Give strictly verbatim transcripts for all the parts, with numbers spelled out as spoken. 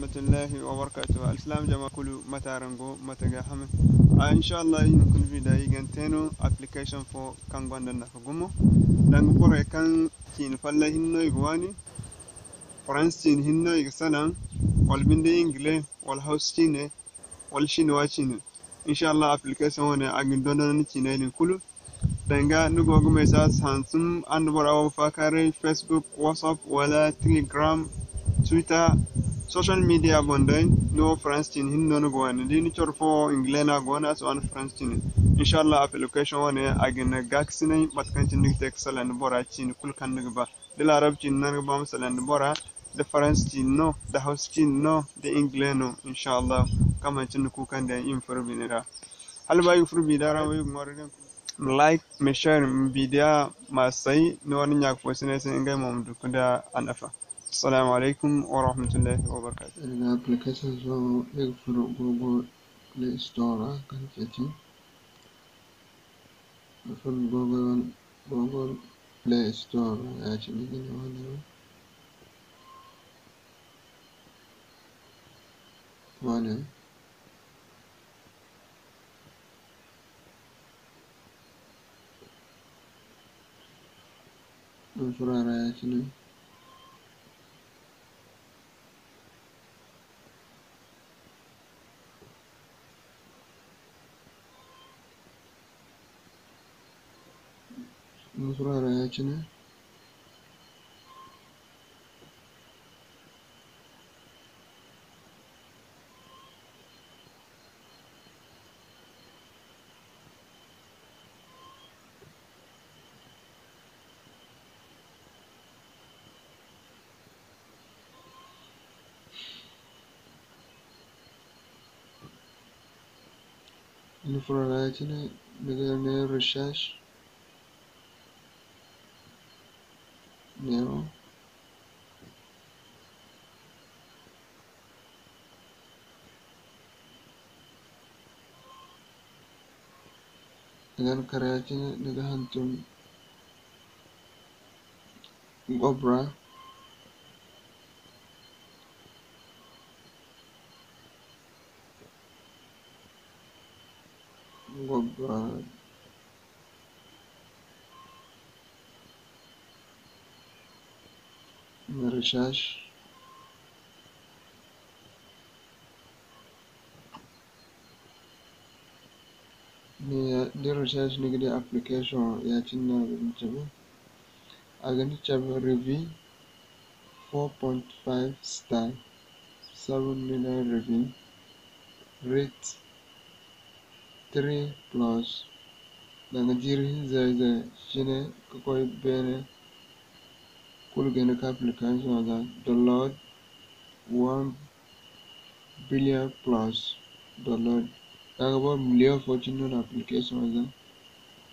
Rahmatullahi wa barakatuh. Alsilaam jama kulu, mate araŋ go, mate ga hame? A, inshallah, i hunkuna video i ga te no application fo kaŋ gonda nafa gumo. Danga borey kaŋ ciine folloŋ hinne no i ga waani, Faransi ciine hinne no i ga salaŋ, wala binde Ingile, wala Hausa ciine, wala Chinois ciine. Inshallah, application wane a ga ni dondon ni ciiney din kulu. Danga ni go ga message hantum, araŋ da bora wo ga faakaaray, Facebook, WhatsApp, wala Telegram, Twitter, social media boŋ day, ni wo Faransi ciine hinne no ni ga waani. Da ni coro fo Ingile no a go no, a si waani Faransi ciine. Inshallah, application wane a ga ni gaakasinay mate kaŋ cine ni ga te ka salaŋ ni bora ciine kulu kaŋ ni ga ba. Da Laarab ciine no ni ga ba ma salaŋ ni bora, da Faransi ciine no, da Hausa ciine no, da Ingile no, inshallah, kaŋ manci ni kuukandiyaŋ i ma furo bine ra. Hala ba i ga furo bine ra, wa i ga ŋwaaray din. Ma like, ma share, ma video ma say, ni wane ɲa-ka-fo-siney se, ngey mo ma du ka da a nafa. Assalamu alaykum wa rahmatullahi wa barakatuh. Iri ga application fo, iri ga furo Google Play Store ra, kaŋ ceeci. Iri furo Google, Google Play Store ra, ya-cine jine wane wo. Wane. Iri furo a ra ya-cine. Iri furo a ra ya-cine. Ni furo ra ya-cine, ni ga ne recherche. Neewo. Ni ga ni kar ya-cine, ni ga hantum gobra. Gobra. Recherche. Ni ya, da recherche ni ga di application ya-cine no a ga ni cabe. A ga ni cabe review four point five star, seven million review, rate three plus, danga jiiri hinza ize cine ka koy beene, kulu ga hin ka application ga download one billion plus download. Danga boro million fo cine no na application ga.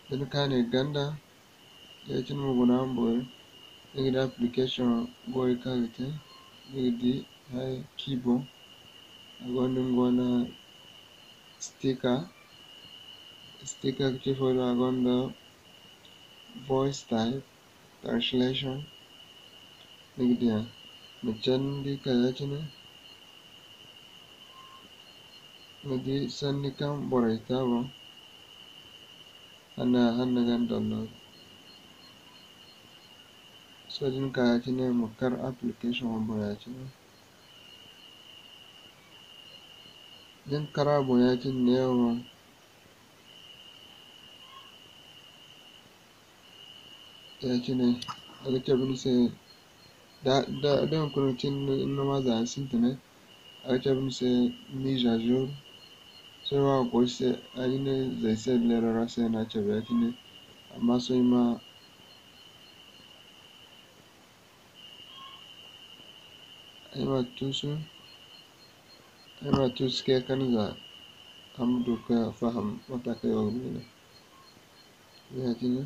Da ni ka ne ganda, ya-cine mo guna boro, ni ga di application goyo kaŋ a ga te, ni ga di haya keyboard, a gonda nga wane sticker, sticker ga ci ifo do, a gonda voice type, translation, ni ga di a. Ma candi ka ya-cine, ni di sanni kaŋ borey te a boŋ. Hanna, hanna ga ni download. Sohõ da ni ka ya-cine, ma kar application wo boŋ ya-cine. Da ni kar a boŋ ya-cine, neewo. Ya-cine, a ga cabe ni se, da, da, da hunkuna cine ni ma za ni sintinay, a ga cabe ni se mise à jour. Sohõ wo a ga koy se, ay ne zay se leero ra se no a cabe ya-cine. Amma sohõ ay ma, ay ma tuusu, ay ma tuusu ka ye kande za a ma du ka faham mate kaŋ ay go ga miila. Ya-cine.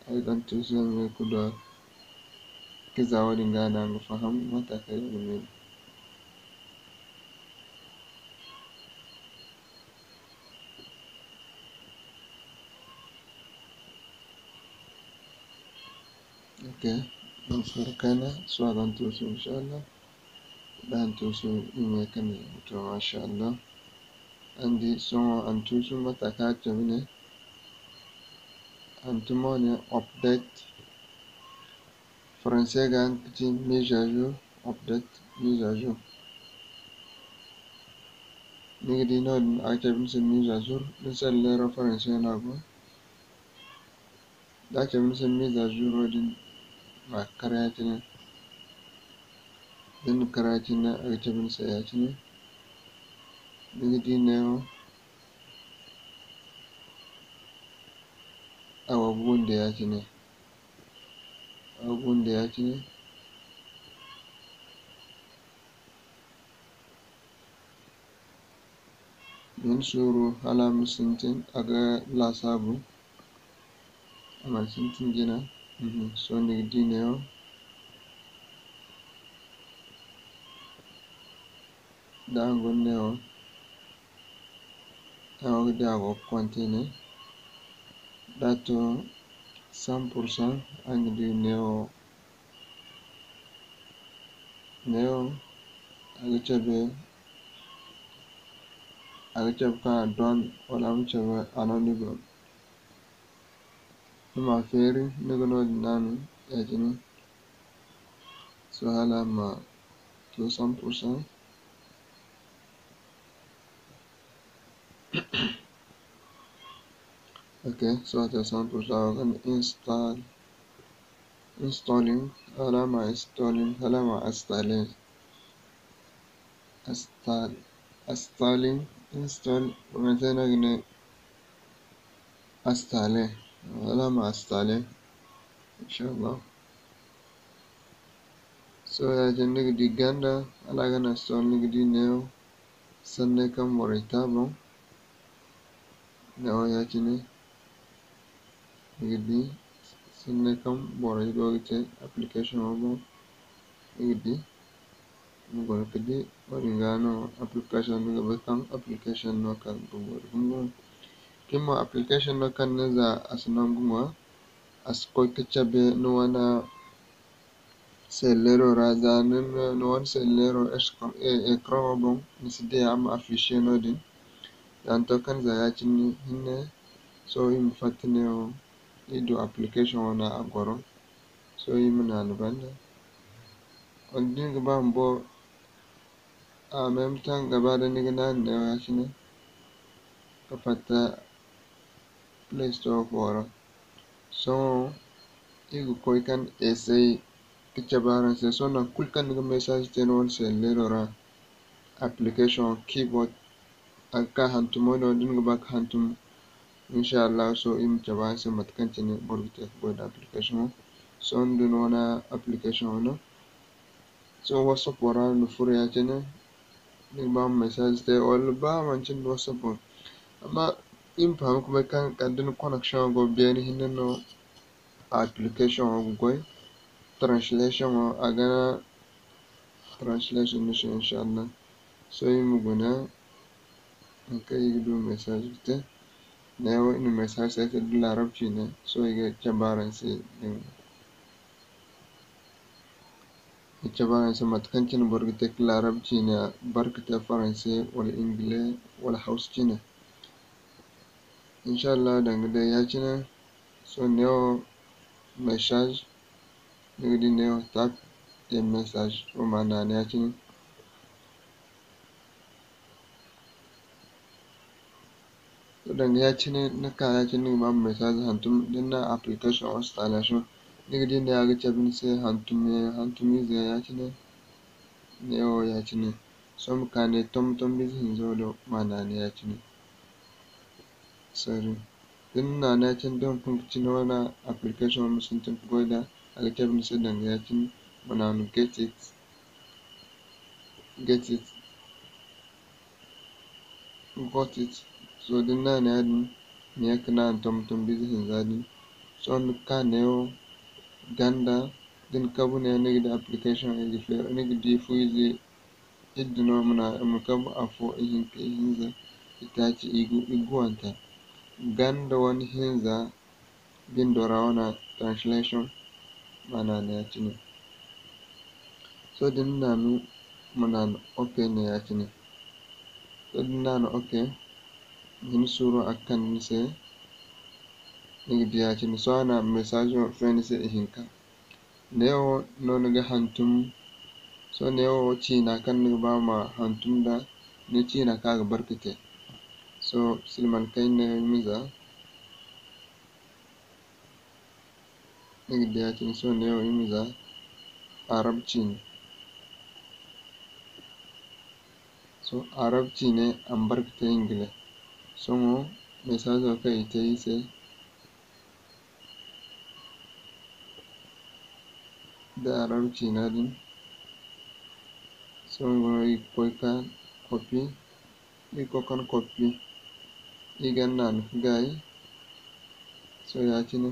Ay ga tuusu yaŋ ga kulu da kiza wo-din ga no a ga faham mate kaŋ ay go ga miila. Ok. Hanse kayna, sohõ a ga ni tuusu, inshallah. Da a na tuusu, i ma ye ka ne, to, mashallah. Araŋ di, sohõ a na tuusu, mate kaŋ a cabe ne. Hantumo ne, update. Français ga, nga ga ci mise à jour, update, mise à jour. Ni ga di noodin, a ga cabe ni se mise à jour, ni se leero français no a go. Da a cabe ni se mise à jour din, ma kar ya-cine. Da ni na kar ya-cine, a ga cabe ni se ya-cine. Ni ga di neewo, a go ga windi ya-cine. A ga windi ya-cine. Din suuru hala a ma sintin, a ga laasaabu. A mana sintin jina. Mhm, sohõ ni ga di neewo. Da a guna neewo, a go ga di a go ga continue. Da a to cent pour cent, araŋ ga di neewo. Neewo, a ga cabe, a ga cabe kaŋ a don, wala a ma cabe anonymous. Ni ma feeri, ni ga noodin naanu, ya-cine. Sohõ hala a ma to cent pour cent. Ok, sohõ a to cent pour cent, a go ga install, installing, hala a ma installing, hala a ma installer. Install, installing, install, français no ga ne installer, hala a ma installer, inshallah. Sohõ ya-cine ni ga di ganda, hala a ga na sohõ ni ga di neewo, sanney kaŋ borey te a boŋ. Neewo ya-cine, ni ga di sanney kaŋ borey go ga te application wo boŋ. Ni ga di, ni goro ga di, wo-din ga no application, ni ga bay kaŋ application no kaŋ ga boro gungum. Kin mo application no kaŋ ni za a si nangu ŋwa, a si koy ga cabe ni wane selleero ra, za ni na ni wane selleero es-, e-, écran wo boŋ, ni si di a ma afficher noodin. Za ni to kaŋ za ya-cine hinne, sohõ i ma fatta neewo, i du application wo no a goro. Sohõ i ma naanu banda. Wala da ni ga ba bumbo, en même temps ga ba da ni ga naanu neewo ya-cine, ga fatta Play Store fo ra. Sohõ, iri ga koy kaŋ essai ga cabe araŋ se. Sohõ, nangu kulu kaŋ ni ga message te ni wane selleero ra, application keyboard, a ga ka hantumo no, da ni ga ba ga hantum, inshallah, sohõ, iri ma cabe araŋ se mate kaŋ cine boro ga te ga goy nda application wo. Sohõ, da ni wane application wo no, Sohõ WhatsApp ra no ni furo ya-cine, ni ga ba ma message te, wala ba manti nda WhatsApp. Amma iri ma faham ka bay kaŋ kala da ni connection go beene hinne no, a application wo ga goy, translation wo, a ga translation ni se, inshallah. Sohõ iri ma guna, haŋ kaŋ iri ga du message ga te. Neewo iri na message te da Laarab ciine, sohõ iri ga cabe araŋ se din. Iri ga cabe araŋ se mate kaŋ cine boro ga te ka Laarab ciine bare ka te Faranse wala Ingile wala Hausa ciine. Inshallah, danga day ya-cine, sohõ neewo message, ni ga di neewo type de message, wo ma naanu ya-cine. To, danga ya-cine, ni ka ya-cine, ni ga ba ma message hantum, da ni na application wo installation, ni ga di ne a ga cabe ni se hantum, hantum ize ya-cine, neewo ya-cine. Sohõ ma ka ne tomtom ize hinzo do, ma naanu ya-cine. Sorry. Da ni naanu ya-cine, da hunkuna ga ti ni wane application wo ma sintin ka goy nd'a, a ga cabe ni se danga ya-cine, ma naanu get it, get it. Got it. Sohõ da ni naanu yaadin, ma ye ka naanu tomtom bize hinza din. Sohõ ni ga ka neewo ganda, da ni kabu neewo ni ga di application i ga feeri, ni ga di fu ize iddu no, ma naanu, ma kabu afo, ihinka, ihinza, itaaci, igu, iguwanta. Ganda wane hinza bindo ra wane translation. ma naanu ya-cine. Sohõ da ni naanu, ma naanu OK ne ya-cine. Sohõ da ni naanu OK, ma hin suuru a ga kande ni se, ni ga di ya-cine. Sohõ a na message feeri ni se ihinka. Neewo no ni ga hantum. Sohõ neewo ciina kaŋ ni ga ba ma hantum nda ni ciina kaŋ a ga bare ka te. Sohõ silman kayna neewo i ma za. Ni ga di ya-cine sohõ neewo i ma za Arab ciine. Sohõ Arab ciine a ma bare ka te Ingile. Sohõ message kaŋ i te i se da Arab ciina din. Sohõ nga no i ga koy ka copy. Iri ga koy ka copy, iri ga naanu ka gaay. Sohõ ya-cine,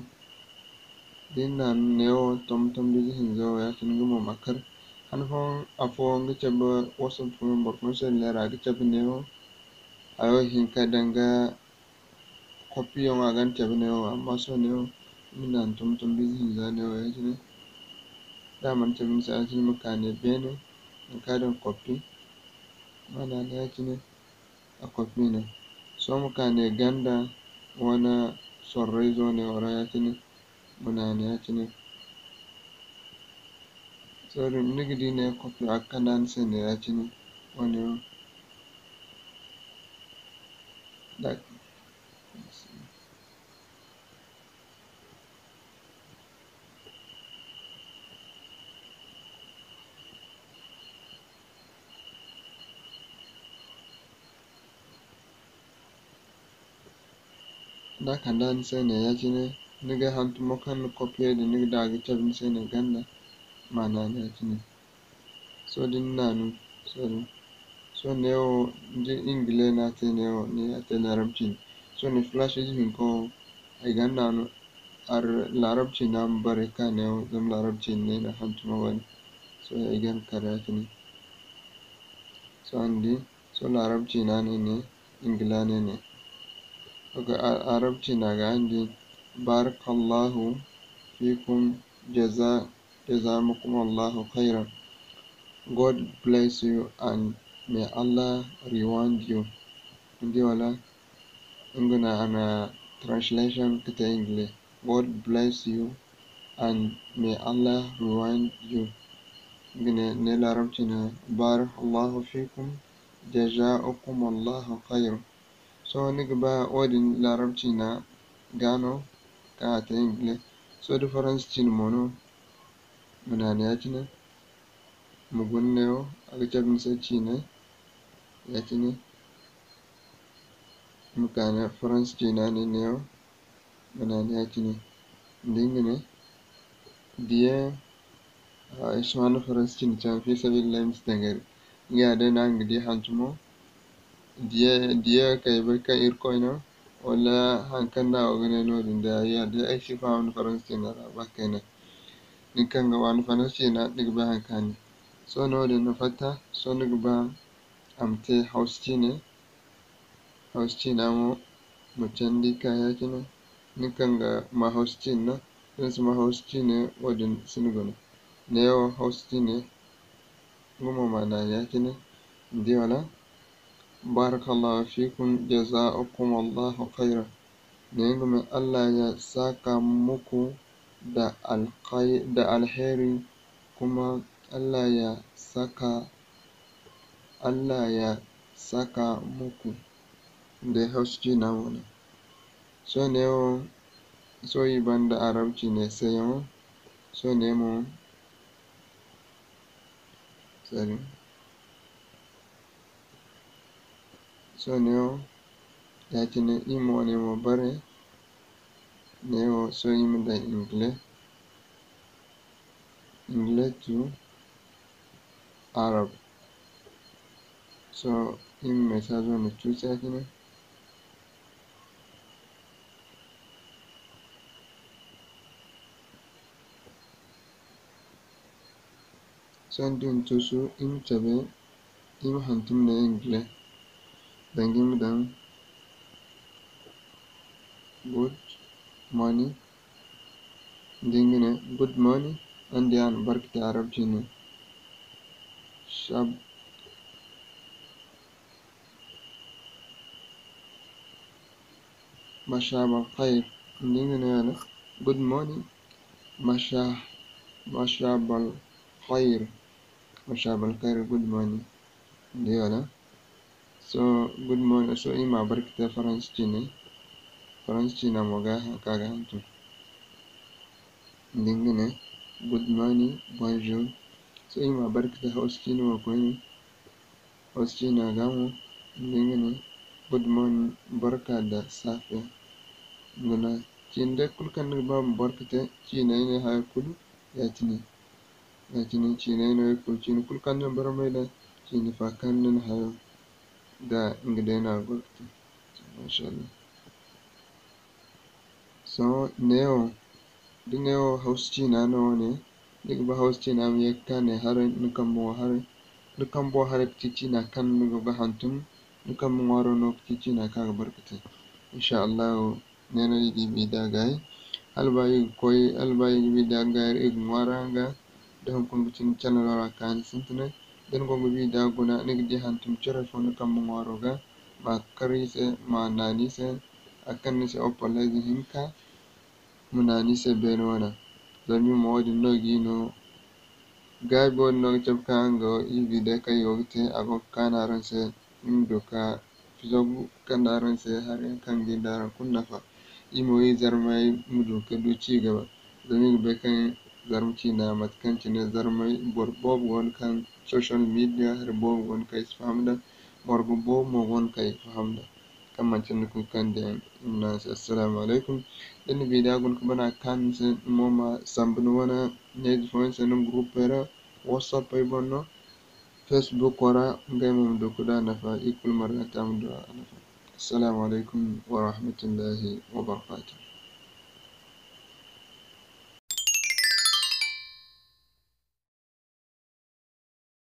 da iri naanu neewo, tomtom ize hinza wo, ya-cine nga mo ma kar. Han fooyaŋ, afooyaŋ ga cabe WhatsApp fooyaŋ, boro fooyaŋ cellulaire a ga cabe neewo. Hayo hinka danga copy yaŋo a ga cabe neewo, amma sohõ neewo, iri ma naanu tomtom ize hinza neewo ya-cine. Da a mana cabe ni se ya-cine, ma ka ne beene, ma ka daŋ copy. Ma naanu ya-cine, a copy no. Sohõ ma ka ne ganda wane sorro izo neewo ra ya-cine, ma naanu ya-cine. Sohõ din ni ga di ne copy a ga kande ni se ne ya-cine, wane wo. Da Da a kande ni se ne ya-cine, ni ga hantumo kaŋ ni copy din, ni ga da a ga cabe ni se ne ganda, ma naanu ya-cine. Sohõ da ni naanu, sohõ din. Sohõ neewo, da Ingile no a te neewo, ni a te Laarabci ne. Sohõ ni flash ize hinka wo, ay ga naanu, ar-, Laarabci no a ma bare ka neewo, zama Laarabci ne no hantumo wane. Sohõ ay ga kar ya-cine. Sohõ ni di, sohõ Laarabci no a ne ne, Ingila ne ne. Sohõ a-, Arabci no a ga ni di, Barakallahu fikum, jaza-, jazakumullahu khairan. God bless you and may Allah reward you. Ni di wala? Nga no a na translation ka te Ingile. God bless you and may Allah reward you. Nga ne, ne Laarabci no, Barakallahu fikum, jazakumullahu khairan. Sohõ ni ga ba wo-din Laarabci no ga no, kaŋ a te Ingile. Sohõ da Faransi ciine mo no, ma naanu ya-cine. Ma guna neewo, a ga cabe ni se ciine, ya-cine. Ma ka ne Faransi ciina ne neewo, ma naanu ya-cine. Ni di nga ne, diye, ah, ay si hã Faransi ciine cabe, fi sabilillahi, ma si dangari. Nga ya day no araŋ ga di hantumo. Diya, diya kay bay kaŋ Irkoy no, wala haŋ kaŋ no a go ga ne noodin day, ay ya day ay si faham Faransi ciina ra ba kayna. Nin kaŋ ga waani Faransi ciina, ni ga bay haŋ kaŋ a ne. Sohõ noodin no fatta, sohõ ni ga ba a ma te Hawsa ciine. Hawsa ciina mo, ma candi ka ya-cine. Nin kaŋ ga ma Hawsa ciine no, da ni si ma Hawsa ciine, wo-din si ni guna. Neewo Hawsa ciine, nga mo ma naanu ya-cine, ni di wala? Barakallahu fikum, jazakumullahu khairan. Ne nga me Allah ya saka muku da alkhai-, da alheri, kuma Allah ya saka, Allah ya saka muku. Nda Hawsa ciina mo no. Sohõ neewo, sohõ i banda Arabci ne sayyaŋo. Sohõ ne mo, sorry. Sohõ neewo, ya-cine i ma wane mo bare. Neewo, sohõ i ma daŋ Ingile. Ingile to Arab. Sohõ i ma message wane cuusa ya-cine. Sohõ da ni tuusu, i ma cabe, i ma hantum ne Ingile. Danga i ma daŋ good morning. Ni di nga ne, good morning. Araŋ di a na barka te Arab ciine. Shab-, mashabal khair. Ni di nga ne wala? Good morning. Masha-, mashabal khair. Mashabal khair, good morning. Ni di wala? So, good morning. So, iri ma barka te Faransi ciine. Faransi ciina mo ga haŋ kaŋ a ga hantum. Ni di nga ne, good morning, bonjour. So, iri ma barka te Hausa ciina mo koyne. Hausa ciina ga mo, ni di nga ne, good morning, barka da safiya. Guna, ciine day kulu kaŋ ni ga ba ma barka te, ciinay ne haya kulu, ya-cine. Ya-cine ciinay no i kulu, ciine kulu kaŋ ni na barmay da, ciine fa kaŋ ni na hayo ga, nga day no a go ga te. Masha Allah. Sohõ neewo, da neewo Hausa ciina no wane, ni ga ba Hausa ciina ma ye ga ka ne haray, ni kambe wo haray, ni kambe wo haray ga ci ciina kaŋ ni go ga hantum, ni kambe ŋwaaro no ga ci ciina kaŋ a ga barka te. Insha Allahu, ne no iri ga iri bi da gaay. Hala ba iri ga koy, hala ba iri ga bi da gaay, iri ga ŋwaara nga. Da hunkuna ga cindi channel ra kaani sintinay. Da ni go ga bi da guna, ni ga di hantum care fo ni kambe ŋwaaro ga. Ma kar iri se, ma naan iri se. A kaŋ ni se opolay ga hinka, ma naan iri se beene wana. Zama iri mo wo-din no ga iri no, gaabi wo-din no ga cabe ka araŋ ga iri bi day kaŋ iri go ga te, a go ga kaanu araŋ se. Iri ma du ka fizagu kande araŋ se hari yaŋ kaŋ ga di araŋ kulu nafa. Iri mo iri zarmey ma du ka du ci gaba. Zama iri ga bay kaŋ zarma ciina mate kaŋ cine zarmey boro boobo go no kaŋ social media hari boobo go no kaŋ i si faham nd'a, margu boobo mo go no kaŋ i ga faham nd'a. Kaŋ manti ni kulu kaŋ day iri ma ne araŋ se assalaamu alaykum. Da ni na bi da guna ka bana ga kaanu ni se, ni mo ma sambu ni wane ɲayze fooyaŋ se ni guruppey ra, WhatsApp ay boŋ no. Facebook wo ra, ngey mo ma du ka du a nafa, iri kulu marganta ma du a nafa. Assalaamu alaykum warahmatullahi wabarakaatuhu.